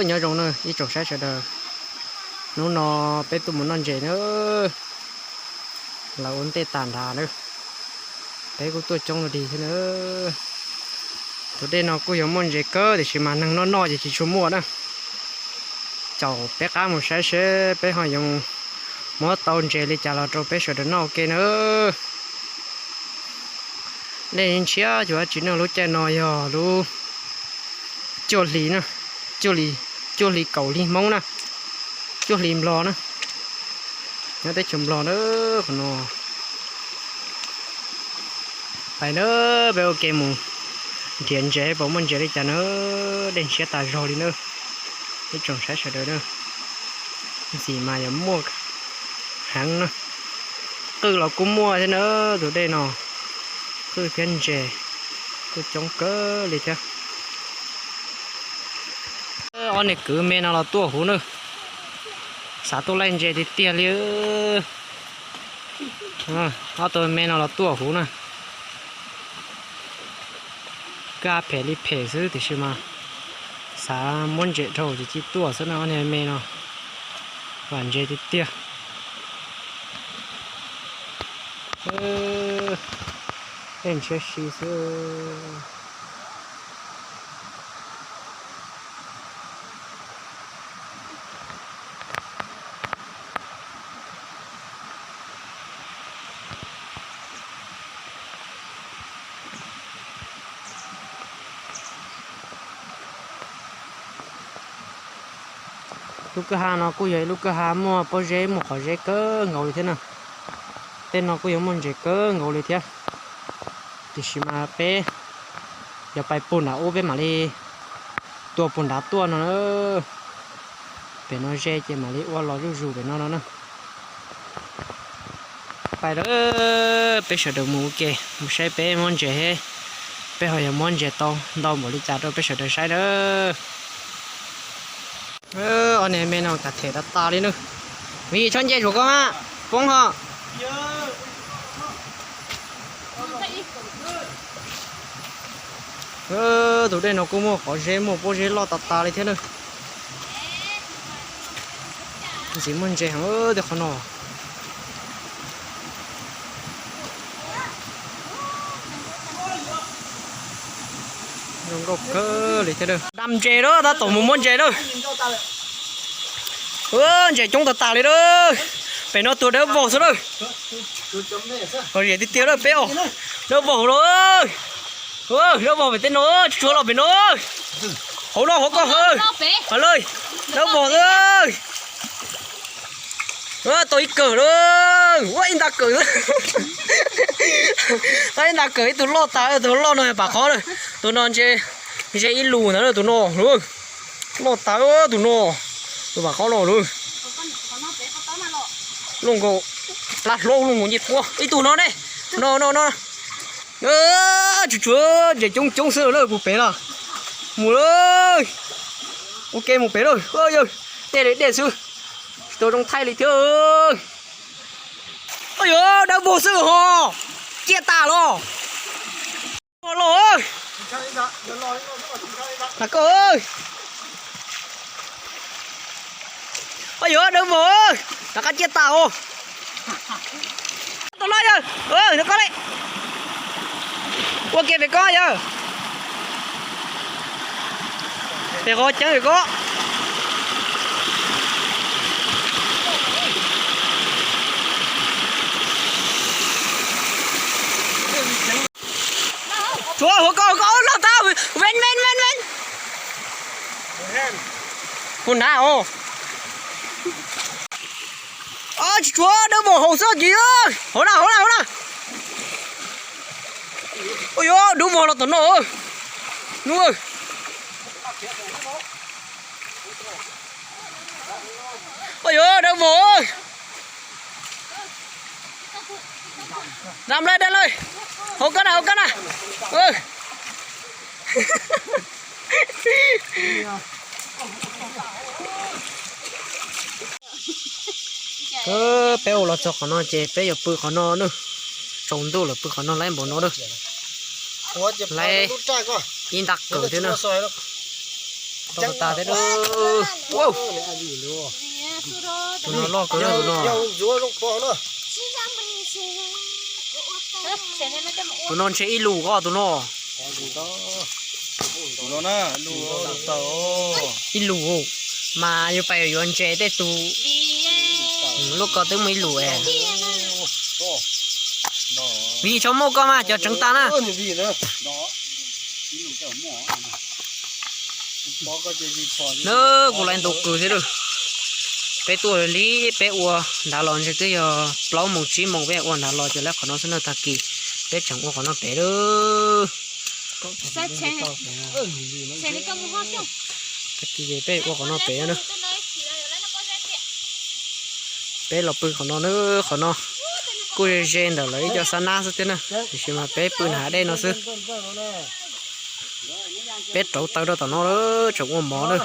Nyob zoo na ib tsoom saib sawv daws, hnub no peb tuaj mus noj ntses na, lawv ua ntej tas nrad na, peb kuj tuaj coob li thiab na. Tus dej no kuj yuav muaj ntses kawg tiam sis mas neeg noj noj ces tsis tshua muaj na. Caum peb qab mus saib seb peb ho yuav muab tau ntses li cas los rau peb sawv daws noj ua ke na. Dej ntshiab cuag dab tsi na, lub caij no yog lub cuaj hli na, cuaj hli, cuaj hli kaum hli Hmoob na, cuaj hli Nplog na, nyob teb chaws Nplog na. Qhov no pais na, peb ua ke mus nrhiav ntses puas muaj ntses li cas na. Dej ntshiab tas zog li na, ib tsoom saib sawv daws na. Ntxim mas yuav muaj heev na, qwj los kuj muaj thiab na. Tus dej no qwj thiab ntses kuj coob kawg li thiab. Ob niag kwv me no los tuaj huv na, xav tuaj laij ntses tiag tiag li. Ob tug me no los tuaj huv na, kaj phem li phem xwb tiam sis mas xav muab ntses dhau ces cia tuaj xwb na. Ob niag me no vam ntses tiag tiag. Dej ntshiab si xwb. Lub kwj ha no kuj yog ib lub kwj ha muaj pob zeb muaj qhov zeb kawg nkaus li thiab na. Tej no kuj yuav muaj ntses kawg nkaus li thiab, tiam sis mas peb yuav pais puag nram ub peb mam li tua puag nrad tuaj no. Pem no ze ces mam li ua los zuj zus pem no no na. Pais lawm, peb sawv daws mus ua ke mus saib peb muab ntses, peb ho yuav muab ntses tau ntau npaum li cas rau peb sawv daws saib na. Ob niag me no kav them tas tas li na. Vim tsho nce suav koj mas poob ho. Tus dej no kuj muaj qhov zeb muaj pob zeb loj tas tas li thiab na. Ntxim muaj ntses heev tej qhov no. Zoo nkauj kawg li thiab. Dam ntses lawm, tab tom mus muab ntses lawm. Ntses coob tas tas li lawm. Pem no tuag dawb vog xwb lawm. Zem tiag tiag lawm peb os. Dawb vog lawm. Dawb vog pem tej no, tsuag los pem no. Hauv no hauv ko. Dawb vog xwb. Tau ib kawm lawm, ua ib nta kawm xwb. Tau ib nta kawm, ib tug loj tas, tus loj no pas qhov lawm. Tus no ntshe ze ib lus ntawd tus no. Loj tas tus no, tus pas qhov no lawm. Loj nkaus, plab hlob loj nkaus ncej puab ib tug no ne. No no no. Tsuag tsuag, ntses coob coob xwb lawm, mus pem lawm. Mus lawm. Ua ke mus pem lawm. Dej li dej xwb, tsis tau zoo thaij li thiab. Ua yog dawb vog xwb ho, ciaj tas los. Los, los, koj. Ua yog dawb vog, rov qab ciaj tas os. Tau los yawg, koj li. Ua ke pem ko yawg. Pem qhov ceeb pem ko. Tsuav hauv ko, hauv ko, loj tas, ven ven ven ven. Hu nav os. Tsis tsuav, dawb vog hauv xwb kis. Hauv na, hauv na, hauv na. Ua yuav dub vog los tom no. Nub. Ua yuav dawb vog. Dam lawm, dam lawm. Hauv koj na, hauv koj na. Peb ua los txog qhov no ces peb yuav pw qhov no na. Tsaus ntuj lawm pw qhov no laib npaum no na. Laib ib nta kawm thiab na. Tau tas thiab. Tus no loj kawg tus no. Tus no ntshe ib lus ko tus no. Ib lus mas yuav pais yuav ntses tej tus lub ko twb muaj ib lus es. Vim tsis muaj ko mas cov tseev tas na. Nab, kuv lais ntus qws thiab lawm. Peb tuaj li peb ua nrad los ntshe twb yog plaub moos tsib moos peb ua nrad los ces lawv qhov no xwb na, tag kis peb tseem ua qhov no pem lawm. Tag kis ces peb ua qhov no pem na. Peb los pw qhov no na, qhov no kuj ze ze ntawm lawv ib co xab nab xwb thiab na, tiam sis mas peb pw nram hav dej no xwb. Peb rauv taws rau tom no lawm, tseem ua mov na.